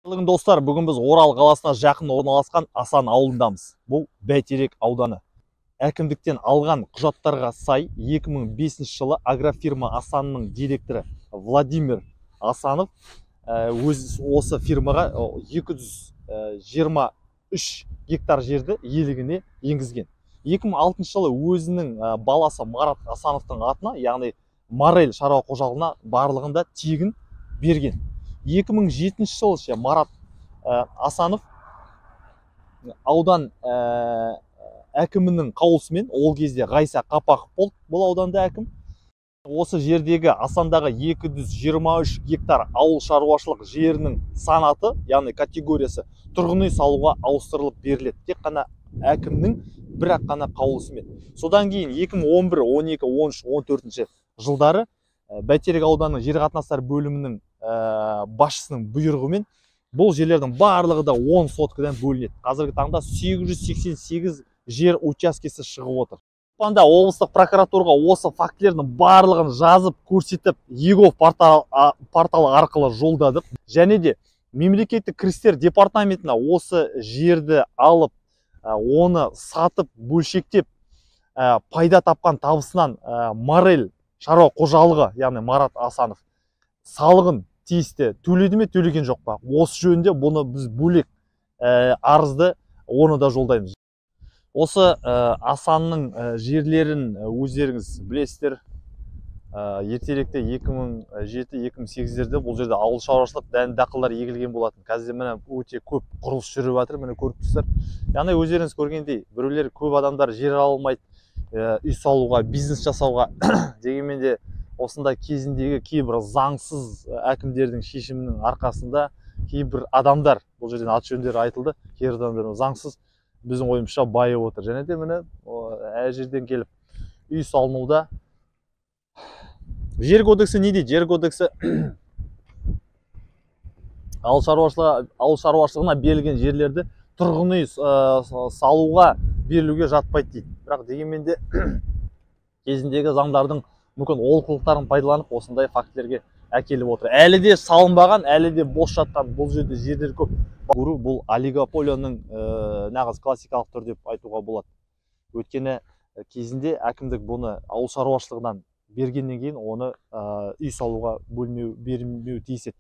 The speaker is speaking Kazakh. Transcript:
Достар, бүгін біз Орал қаласына жақын орналасқан Асан ауылындамыз. Бұл Бәйтерек ауданы. Әкімдіктен алған құжаттарға сай 2005 жылы агрофирма Асанның директоры Владимир Асанов өз осы фирмаға 223 гектар жерді иелігіне енгізген. 2006 жылы өзінің баласы Марат Асановтың атына, яғни Морель шаруа қожалығына барлығында тегін берген. 2007 жылы ше Марат Асанов аудан әкімінің қаулысымен, ол кезде Ғайса Қапақов болды бұл ауданда әкім, осы жердегі Асандағы 223 гектар ауыл шаруашылық жерінің санаты, яғни категориясы тұрғын үй салуға ауыстырылып беріледі. Тек қана әкімнің бір-ақ қана қаулысымен. Содан кейін 2011, 12, 13, 14 жылдары Бәйтерек ауданының жер қатынастары бөлімінің басшысының бұйрығымен бұл жерлердің барлығы да 10 соткадан бөлінеді. Қазіргі таңда 888 жер учаскесі шығып отыр. Ақпанда облыстық прокуратураға осы фактілердің барлығын жазып, көрсетіп, eGov порталы арқылы жолдадық. Және де мемлекеттік кірістер департаментіне осы жерді алып, оны сатып, бөлшектеп, пайда тапқан табысынан Морель шаруа қожалығы, яғни Марат Асанов салығын тиісті төледі ме, төлеген жоқ па? Осы жөнінде бұны біз бөлек арызды оны да жолдаймыз. Осы Асанның жерлерін өздеріңіз білесіздер. Ертеректе 2007-2008-лерде бұл жерде ауыл шаруашылық дән дақылдар егілген болатын. Қазір міне өте көп құрылыс жүріп жатыр, міне көріп тұрсыздар. Яғни өздеріңіз көргендей, біреулер, көп адамдар жер ала алмайды, үй салуға, бизнес жасауға. Дегенмен де осындай кезіндегі кейбір заңсыз әкімдердің шешімінің арқасында кейбір адамдар, бұл жерден аты жөндері айтылды, кейбір адамдар заңсыз біздің ойымызша байып отыр. Және де міне әр жерден келіп үй салынуда. Жер кодексі не дейді? Жер кодексі ауыл шаруашылығына берілген жерлерді тұрғын үй салуға берілуге жатпайды дейді. Бірақ дегенмен де кезіндегі заңдардың мүмкін олқылықтарын пайдаланып осындай фактілерге әкеліп отыр. Әлі де салынбаған, әлі де бос жатқан бұл жерде жерлер көп. Бұл олигополияның нағыз классикалық түрі деп айтуға болады. Өйткені кезінде әкімдік бұны ауыл шаруашылығынан бергеннен кейін оны үй салуға бөлмеу, бермеу тиіс еді.